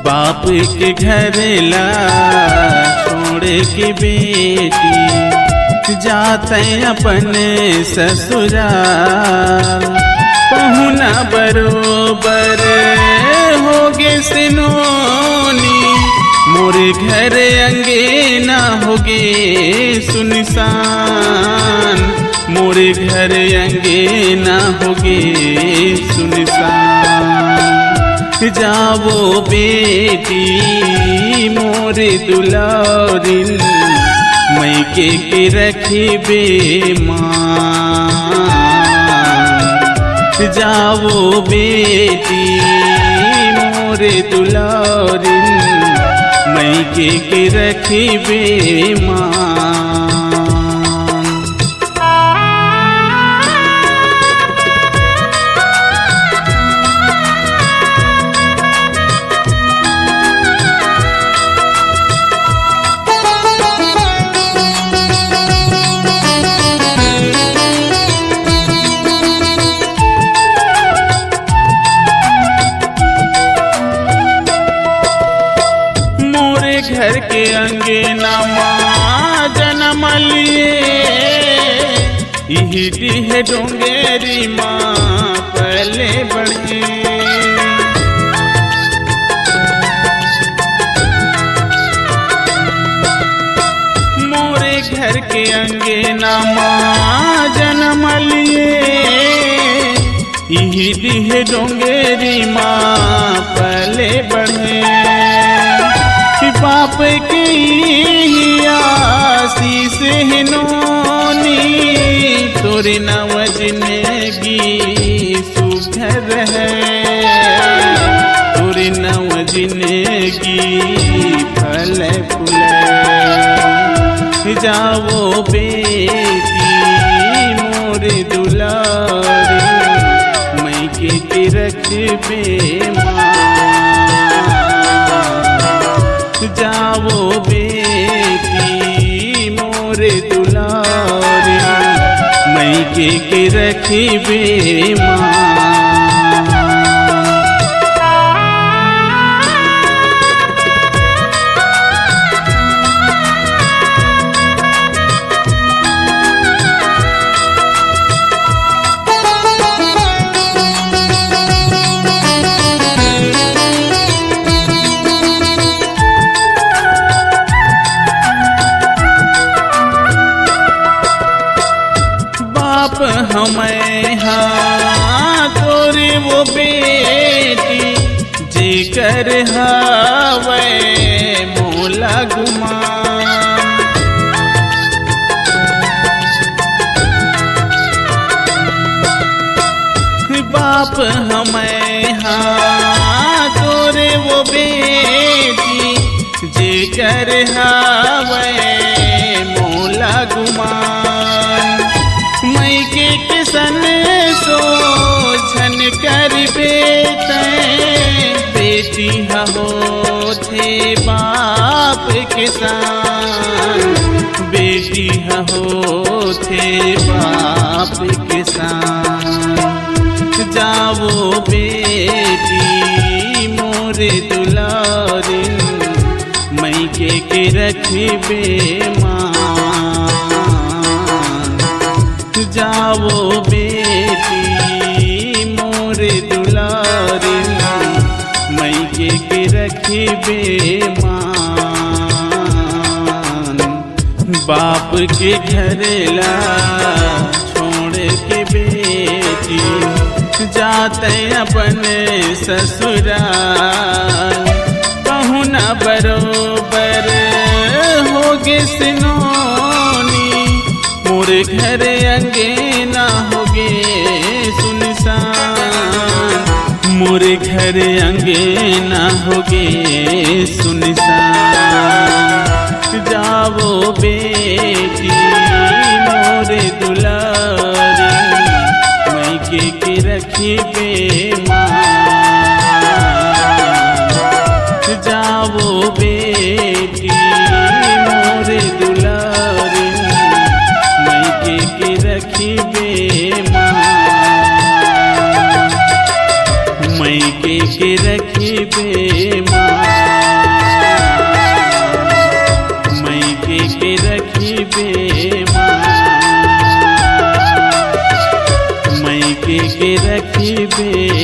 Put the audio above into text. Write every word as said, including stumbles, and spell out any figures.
बाप के घर ला छोड़ के बेटी जाते अपन ससुराल। पहुना बरोबर होगे सिनोनी, मोरे घर अंगेना होगे सुनसान। मोरे घर अंगेना होगे सुनसान। जावो बेटी मोरे दुलारिन, मइके के रखिबे मान। जावो बेटी मोरे दुलारिन, मइके के रखिबे मान। मोरे घर के अंगेना मा जनम लिए, इही डीह डोंगरी मा पले बढ़े। मोरे घर के अंगेना मा जनम लिए, इही डीह डोंगरी मा पले बढ़े। बाप के इही आशीष हे नोनी, तोरे नवा जिनगी सुघर है, तोरे नवा जिनगी फले फूले। जावो बेटी मोरे दुलारी, मइके के रखिबे मान। जावो बेटी मोरे दुलारी, मइके के रखिबे मान। बाप हमै हा तोरे वो बेटी, जेकर हवय मोला गुमान। बाप हमै हा तोरे वो बेटी, जेकर हवय मोला गुमान। मइके के सन सोझन करिबे तैं, बेटी ह होथे बाप के सान, बेटी ह होथे बाप के सान। जावो बेटी मोरे दुलारिन, मइके के रखिबे मान। जावो बेटी मोरे दुलारिन, मइके के रखिबे मान। बाप के घर ला छोड़ के बेटी जाते अपन ससुराल। पहुना बरोबर होगे सिनोनी, मोर घर अंगेना होगे सुनसान, मोर घर अंगेना होगे सुनसान। जावो बे दुलारी, मइके के रखिबे मान। जावो बेटी मोर दुलारी, मइके के रखिबे मान। मइके के रखिबे मान। मइके के रखिबे मान। मइके के रखिबे